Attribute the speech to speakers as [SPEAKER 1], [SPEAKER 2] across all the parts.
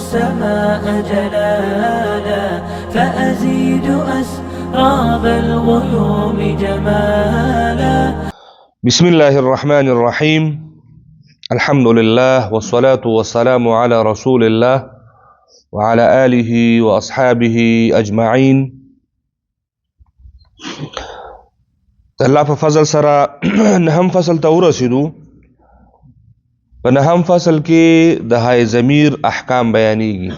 [SPEAKER 1] السماء جلالا فأزيد أسراب الغيوم جمالا.
[SPEAKER 2] بسم الله الرحمن الرحيم. الحمد لله والصلاة والسلام على رسول الله وعلى آله وأصحابه أجمعين. د الله په فضل سره نهم فصل ته ورسېدو. په نهم فصل کې د های ضمیر احکام بیانېږي.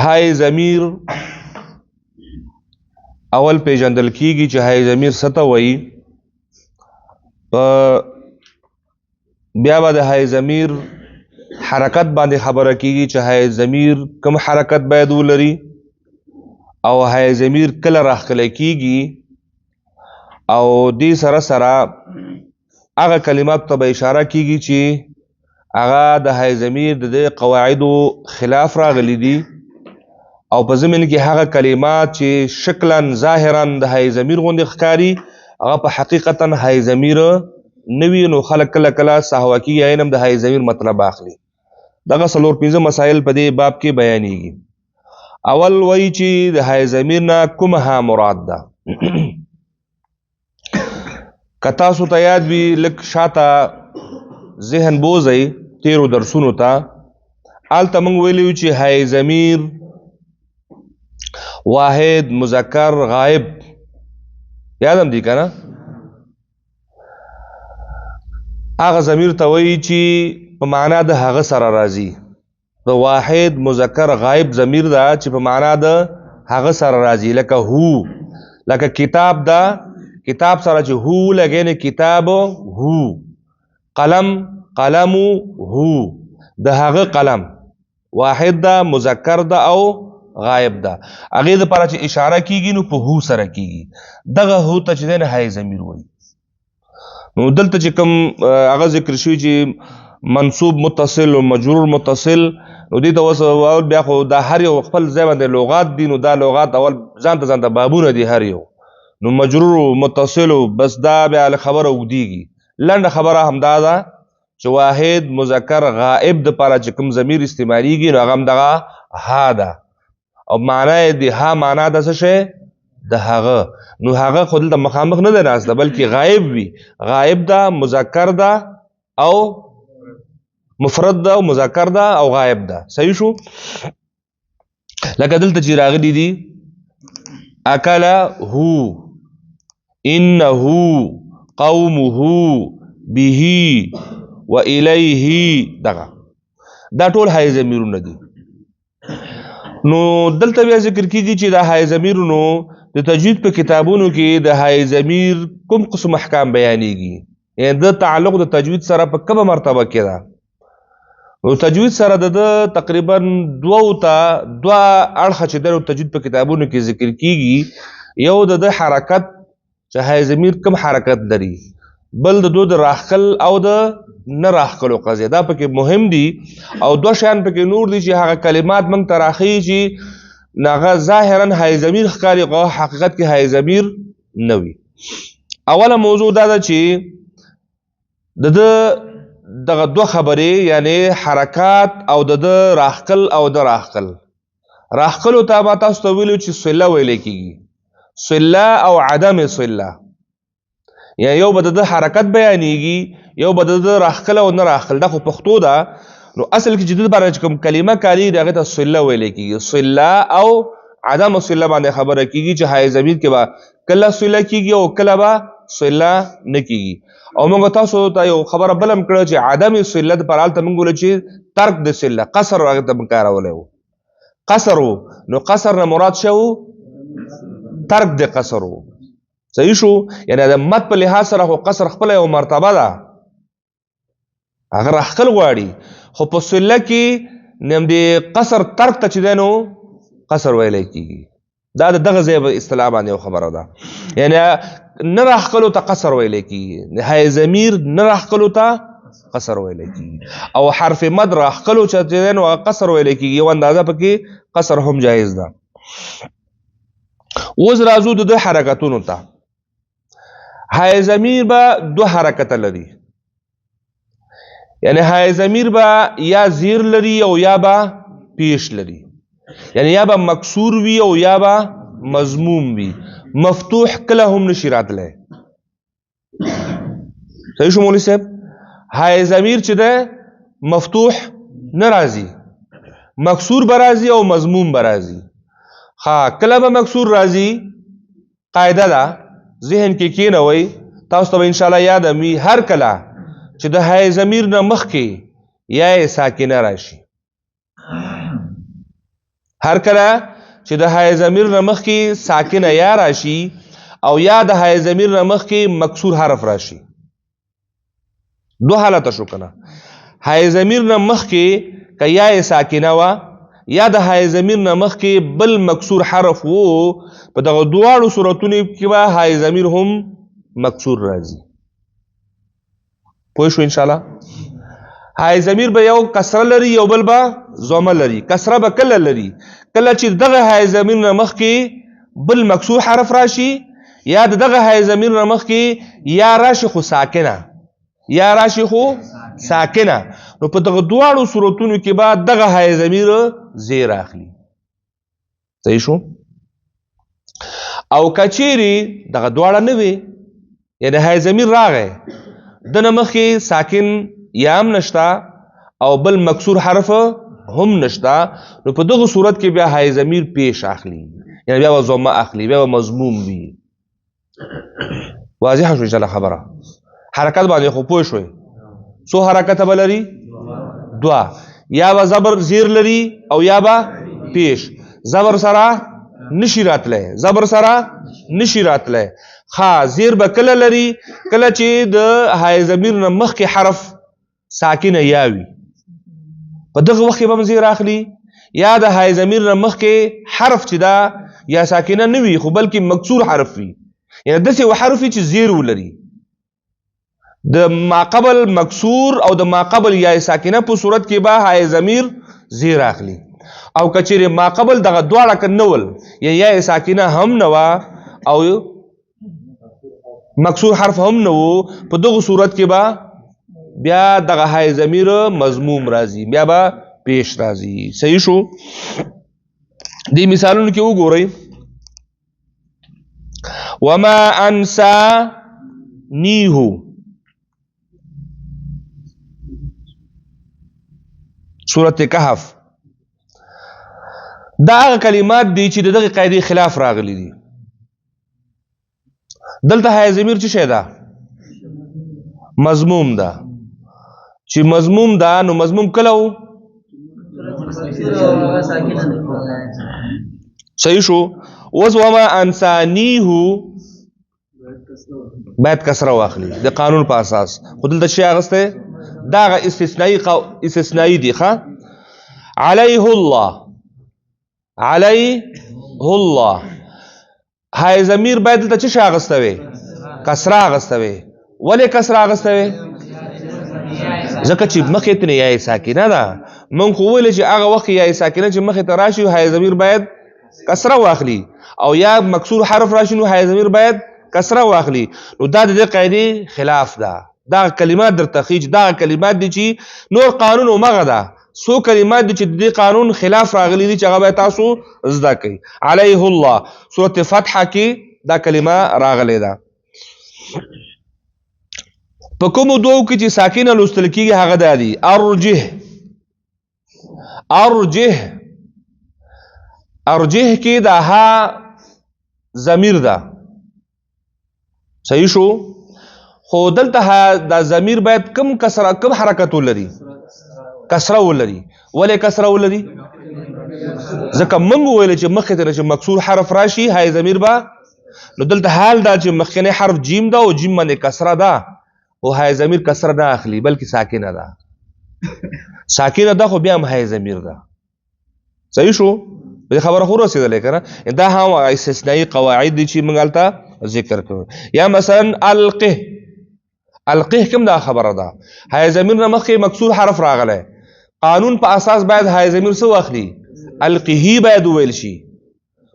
[SPEAKER 2] های ضمیر اول پیژندل کیږي چې های ضمیر څه ته وایي. په بیا به د های ضمیر حرکت باندې خبره کیږي چې های ضمیر کوم حرکت باید ولري او های ضمیر کله راښکلی کیږي، او دې سره سره هغه کلمات ته به اشاره کیږي چې هغه د های ضمیر د دې قواعدو خلاف راغلي دي، او په ضمن کې هغه کلمات چې شکلا ظاهرا د های ضمیر غوندې ښکاري هغه په حقیقتا های ضمیر نه وي، نو خلک کله کله سهوه کیږي، عین هم د های ضمیر مطلب اخلي. دغه څلور پنځه مسایل په دې باب کې بیانیږي. اول وایي چې د های ضمیر نه کومه ها مراد ده. که تاسو ته یاد وي لږ شاته ذهن بوځئ تیرو درسونو ته، هلته موږ ویلي وو چې های ضمیر واحد مذکر غائب، یاد هم دي که نه؟ هغه ضمیر ته وایي چې په معنا د هغه سره راځي. د واحد مذکر غائب ضمیر ده چې په معنا د هغه سره راځي، لکه هو، لکه کتاب ده، کتاب سره چې هو لګې نو کتاب هو، قلم قلم هو، د هغه قلم واحد ده، مذکر ده او غائب ده. هغې دپاره چې اشاره کیږي نو په هو سره کیږي. دغه هو ته چې دی نو های ضمیر وایي. نو دلته چې کوم هغه ذکر شوی چې منصوب متصل او مجرور متصل، نو دې ته اوس اول بیا خو دا هر یو خپل ځای باندې لغات دي، نو دا لغات اول ځان ته ځان ته بابونه دي هر یو. نو مجرور او متصل بس دا بیا له خبره اوږدېږي. لنډه خبره همدا ده چې واحد مذکر غائب د پاره چې کوم ضمیر استعمالیږي نو هغه هم دغه ها ده، او معنا یې د ها معنا ده څه شی؟ د هغه. نو هغه خو دلته مخامخ نه دی ناست ده، بلکې غائب وي. غائب ده، مذکر ده او مفرد ده او مذکر ده او غائب ده. صحیح شو؟ لکه دلته چې راغلي دي اکله هو، انه، قومه، به، و الیه، دغه دا ټول های ضمیرونه دي. نو دلته بیا ذکر کیږي چې دا های ضمیرونو د تجوید په کتابونو کې د های ضمیر کوم قسم احکام بیانیږي، یعنی د تعلق د تجوید سره په کومه مرتبه کې ده. نو تجوید سره د ده تقریبا دوو ته دوه اړخه چې د تجوید په کتابونو کې ذکر کیږي. یو د ده حرکت چې های ضمیر کوم حرکت لري، بل د دوی د راښکل او د نه راښکلو قضیه، دا پکې مهم دي. او دوه شیان پکې نور دي چې هغه کلمات موږ ته راښیي چې هغه ظاهرا های ضمیر ښکاري خو حقیقت کې های ضمیر نه وي. اوله موضوع دا ده چې د ده دغه دوه خبرې یعنی حرکات او د ده راښکل او د راښکل، راښکلو ته ما تاسو ته ویلو چې صله ویل کېږي، صله او عدم صله، یعنی یو به د ده حرکت بیانېږي، یو به د ده راښکل او نه راښکل. دا خو پښتو ده، نو اصل کې چې د ده لپاره چې کوم کلمه کارېږي هغې ته صله ویل کېږي. صله او عدم صله باندې خبره کېږي چې های ضمیر کې به کله صله کېږي او کله به صله نه کېږي. او موږ تاسو ته یو خبره بل هم کړه چې عدم صله دپاره هلته موږ ویل چې ترک د صله، قصر هغې ته موږ کارولی و، قصر و. نو قصر نه مراد څه و؟ ترک د قصر و. صحیح شو؟ یعنی د مد په لحاظ سره خو قصر خپله یو مرتبه ده، هغه راښکل غواړي، خو په صله کې نم د قصر ترک ته چې دی نو قصر ویلی کېږي. دا د دغه ځای په اصطلاح باندې یو خبره ده، یعنی نه راښکلو ته قصر ویلی کېږي، های ضمیر نه راښکلو ته قصر ویلی کېږي، او حرف مد راښکلو چې دی نو هغه قصر ویلی کېږي. یو اندازه پکې قصر هم جایز ده. اوس راځو د ده حرکتونو ته. های ضمیر به دوه حرکته لري، یعنی های ضمیر به یا زیر لري او یا به پیش لري، یعنی یا به مکسور وي او یا به مضموم وي، مفتوح کله هم نشي راتلی. صحیح شو مولوی صاحب؟ های ضمیر چې ده مفتوح نه راځي، مکسور به راځي او مضموم به راځي. ها کله به مکسور راځي؟ قاعده ده، ذهن کې کینوئ، تاسو ته به انشاءالله یاد وي. هر کله چې د های ضمیر نه مخکې یا یې ساکنه راشي، هر کله چې د های ضمیر نه مخکې ساکنه یا راشي او یا د های ضمیر نه مخکې مکسور حرف راشي، دوه حالته شو کنه. های ضمیر نه مخکې که یا یې ساکنه وه یا د های ضمیر نه مخکې بل مکسور حرف وو، په دغه دواړو صورتونو کې به های ضمیر هم مکسور راځي. پوه شو انشاءالله؟ های ضمیر به یو کسره لري، یو بل به ضمه لري. کسره به کله لري؟ کله چې دغه های ضمیر نه مخکې بل مکسور حرف راشي یا د دغه های ضمیر نه مخکې یا راشي خو ساکنه، یا راشي خو ساکنه، نو په دغه دواړو صورتونو کې به دغه های ضمیر زیر اخلي. صحیح شو؟ او کچېرې دغه دواړه نه وي، یعنی های ضمیر راغی دنه مخکې ساکن یا هم نشته او بل مکسور حرف هم نشته، نو په دغه صورت کې بیا های ضمیر پیش اخلي، یعنی بیا به ضمه اخلي، بیا به مضموم وي. واضحه شو انشاءالله خبره؟ حرکت باندې خو پوه شوئ؟ څو حرکته به لري؟ دوه. یا به زبر زیر لري او یا به پیش. زبر سره نشي راتلی، زبر سره نشي راتلی. ښه، زیر به کله لري؟ کله چې د های ضمیر نه مخکې حرف ساکنه یا وي، په دغه وخت کې به هم زیر اخلي. یا د های ضمیر نه مخکې حرف چې دا یا ساکنه نه وي خو بلکې مکسور حرف وي، یعنی داسې یو حرف وي چې زیر ولري، د ماقبل مکسور او د ماقبل یا ساکنه په صورت کې به های ضمیر زیر اخلي. او که چیرې ماقبل دغه دواړه که نه ول، یعنی یا ساکنه هم نه وه او مکسور حرف هم نه وو، په دغه صورت کې به بیا دغه های ضمیر مضموم راځي، بیا به پیش راځي. صحیح شو؟ دې مثالونو کې وګورئ. وما انسانیه، سورة کهف، دا هغه کلمات دي چې د دغې قاعدې خلاف راغلي دي. دلته های ضمیر څه شی ده؟ مضموم ده. چې مضموم ده نو مضموم کله و؟ صحیح شو؟ اوس وما انسانیه باید کسره واخلي د قانون په اساس، خو دلته شی اخیستی دا هغه استثنایی دی. ښه، علیه الله، علیه الله، های ضمیر باید دلته څه شی اخیستی وي؟ کسره اخیستی وي. ولې کسره اخیستی وي؟ ځکه چې مخې ته یا ساکنه ده. مونږ خو وویل چې هغه وخت یا ساکنه چې مخې ته راشي های ضمیر باید کسره واخلي، او یا مکسور حرف راشي نو های ضمیر باید کسره واخلي. نو دا د دې قاعدې خلاف ده. دا کلمات درته ښیي چې دا کلمات دي چې نور قانون همغه ده، څو کلمات دي چې د دې قانون خلاف راغلي دي چې هغه باید تاسو زده کړئ. علیه الله، سورة فتح کې دا کلمه راغلې ده. په کومو دوو کې چې ساکنه لوستل کېږي هغه دا دي: ارجه، ارجه، ارجه کې دا ها ضمیر ده. صحیح شو؟ خو دلته دا ضمیر باید کم کسره، کم حرکت ولري؟ کسره ولري. ولې کسره ولري؟ ځکه موږ وویل چې مخکې ته چې مکسور حرف راشي های ضمیر به، نو دلته حال دا چې مخکنی حرف جیم ده او جیم باندې کسره ده، او های ضمیر کسره نه اخلي بلکې ساکنه ده. ساکنه ده خو بیا هم های ضمیر ده. صحیح شو؟ په دې خبره خو رسېدلې که نه؟ دا هم استثنایي قواعد دي چې موږ هلته ذکر کړو. یا مثلا القه، القه کوم دا خبره ده، های ضمیر نه مخکې مکسور حرف راغلی، قانون په اساس باید های ضمیر څه واخلي؟ القهی باید وویل شي،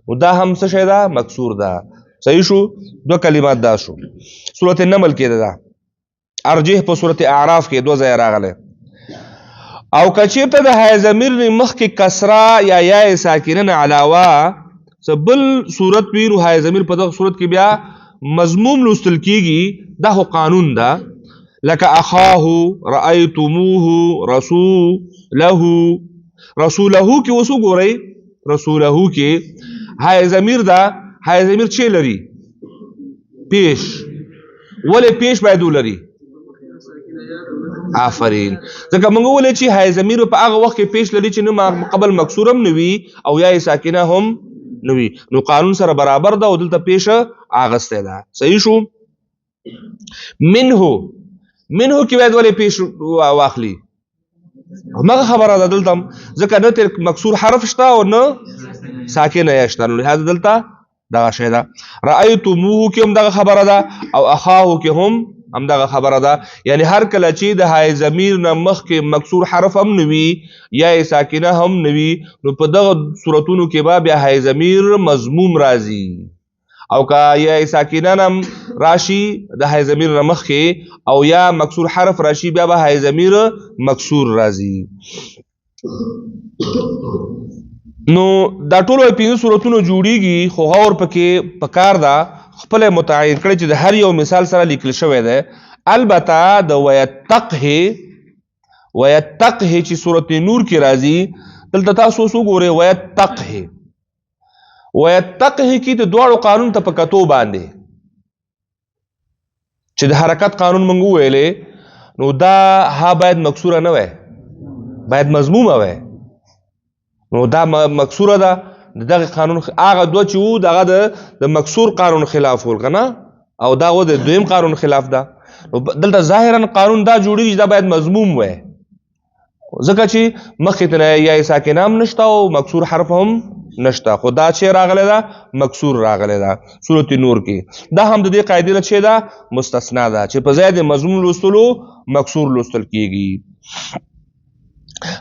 [SPEAKER 2] نو دا هم څه شی ده؟ مکسور ده. صحیح شو؟ دوه کلمات دا شو. سورة النمل کې ده، ارجح په سورة اعراف کې دوه ځایه راغلی. او کچیرته د های ضمیر نه مخکې کسره یا یا ساکنه نه علاوه څه بل صورت وي، نو های ضمیر په دغه صورت کې بیا مضموم لوستل کیږي. دا خو قانون ده، لکه اخاه، رأیتموه، رسوله. رسوله کې اوس وګورئ، رسوله کې های ضمیر ده، های ضمیر چې لري؟ پیش. ولې پیش باید ولري؟ آفرین، ځکه موږ وویل چې های ضمیر په هغه وخت کې پیش لري چې نه قبل مکسور هم نه وي او یا یې ساکنه هم نه وي، نو قانون سره برابر ده او دلته پیش اغستی ده. صحیح شو. منه، منه کې باید ولې پیش واخلي؟ هماغه خبره ده دلته هم، ځکه نه تر مکسور حرف شته او نه ساکنه یې شته، نو لهذا دلته دغه شی ده. رأیتموه کې هم دغه خبره ده او اخاه کې هم همدغه خبره ده. یعنی هر کله چې د های ضمیر نه مخکې مکسور حرف هم نه وي یا یې ساکنه هم نه وي، نو په دغه صورتونو کې به بیا های ضمیر مضموم راځي، او که یا یې ساکنه هم راشي د های ضمیر نه مخکې او یا مکسور حرف راشي، بیا به های ضمیر مکسور راځي. نو دا ټول پنځه صورتونو جوړیږي، خو غور پکې پکار ده خپل متعین کړی چې د هر یو مثال سره لیکل شوی دی. البته د ویتقه، ویتقه چې سورت نور کې راځي، دلته تاسو اوس وګورئ ویتقه، ویتقه کې د دواړو قانون ته په کتو باندې چې د حرکت قانون مونږ وویلې، نو دا ها باید مکسوره نه وای، باید مضمومه وای، نو دا مکسوره ده. دغه قانون هغه دوه چې وو دغه د مکسور قانون خلاف ول که نه، او دا و د دویم قانون خلاف ده. نو دلته ظاهرا قانون دا جوړیږي چې دا باید مضموم وای، ځکه چې مخکې ته یا ساکنه هم نشته او مکسور حرف هم نشته، خو دا چې راغلی ده مکسور راغلی ده سورت نور کې. دا هم د دې قاعدې نه چې ده مستثنا ده چې په ځای د مضموم لوستلو مکسور لوستل کیږي.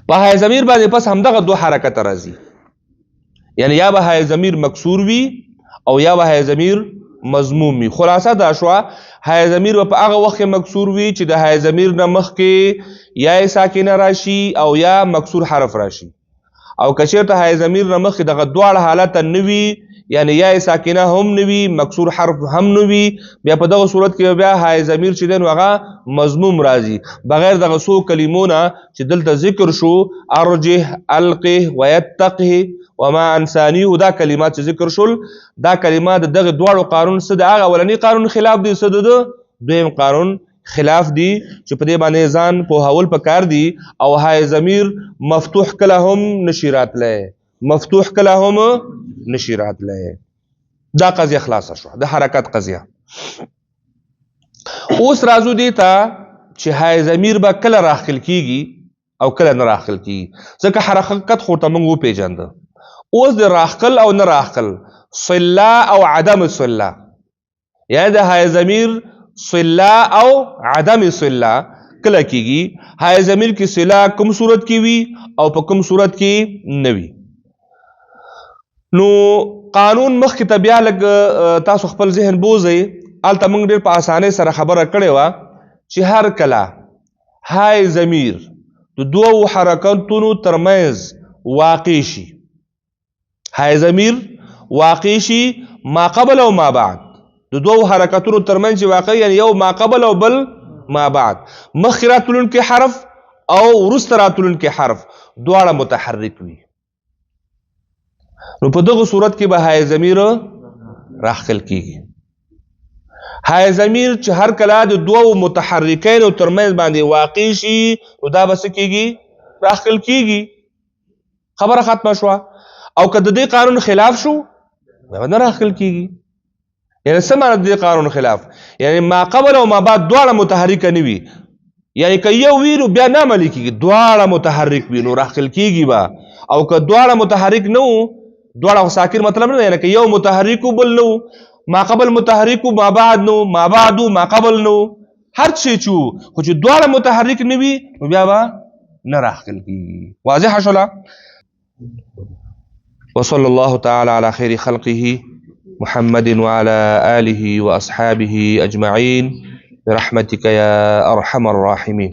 [SPEAKER 2] په های ضمیر باندې پس همدغه دوه حرکت راځي، یعنی یا به های ضمیر مکسور وي او یا به های ضمیر مضموم وي. خلاصه دا شوه، های ضمیر به په هغه وخت کې مکسور وي چې د های ضمیر نه مخکې یا یې ساکنه راشي او یا مکسور حرف راشي، او که چېرته های ضمیر نه مخکې دغه دواړه حالته نه وي، یعنی یا یې ساکنه هم نه وي مکسور حرف هم نه وي، بیا په دغه صورت کې بیا های ضمیر چې دی نو هغه مضموم راځي، بغیر دغه څو کلمو نه چې دلته ذکر شو، ارجه، القه، ویتقه، وما انسانیه، دا کلمات چې ذکر شول، دا کلمات د دغه دواړو قانون څه د هغه اولني قانون خلاف دي، څه د دویم قانون خلاف دي، چې په دې باندې ځان پوهول پکار دي. او های ضمیر مفتوح کله هم نشي راتلی، مفتوح کله هم نشي راتلی. دا قضیه خلاصه شوه، د حرکت قضیه. اوس راځو دې ته چې های ضمیر به کله راښکل کیږي او کله نه راښکل کیږي، ځکه حرکت خو ورته موږ وپېژنده. اوس د راښکل او نه راښکل، صله او عدم صله، یعنی د های ضمیر صله او عدم صله کله کیږي؟ های ضمیر کې صله کوم صورت کې وي او په کوم صورت کې نه وي. نو قانون مخکې ته بیا لږ تاسو خپل ذهن بوځئ، هلته موږ ډېر په اسانۍ سره خبره کړې وه چې هر کله های ضمیر د دوو حرکتونو ترمنځ واقع شي، های ضمیر واقع شي ما قبل او ما بعد، د دوو حرکتونو ترمنځ چې واقع، یعنی یو ما قبل او بل ما بعد، مخکې راتلونکی حرف او وروسته راتلونکی حرف دواړه متحرک وي، نو په دغه صورت کې به های ضمیر راښکل کیږي. های ضمیر چې هر کله د دوو متحرکینو ترمنځ باندې واقع شي، نو دا به څه کیږي؟ راښکل کیږي. خبره ختمه شوه. او که د دې قانون خلاف شو، بیا به نه راښکل کیږي. یعنی څه معنی د دې قانون خلاف؟ یعنی ما قبل او ما بعد دواړه متحرک نه وي، یعنی که یو وي نو بیا نه عملي کیږي، دواړه متحرک وي نو راښکل کیږي به. او که دواړه متحرک نه وو، دواړه خو ساکن مطلب نه دی، یعنی که یو متحرک و بل نه وو، ما قبل متحرک و ما بعد نه وو، ما بعد و ما قبل نه وو، هر څه چې وو، خو چې دواړه متحرک نه وي نو بیا به نه راښکل کیږي. واضحه شوله؟ وصلى الله تعالى على خير خلقه محمد وعلى آله وأصحابه أجمعين برحمتك يا أرحم الراحمين.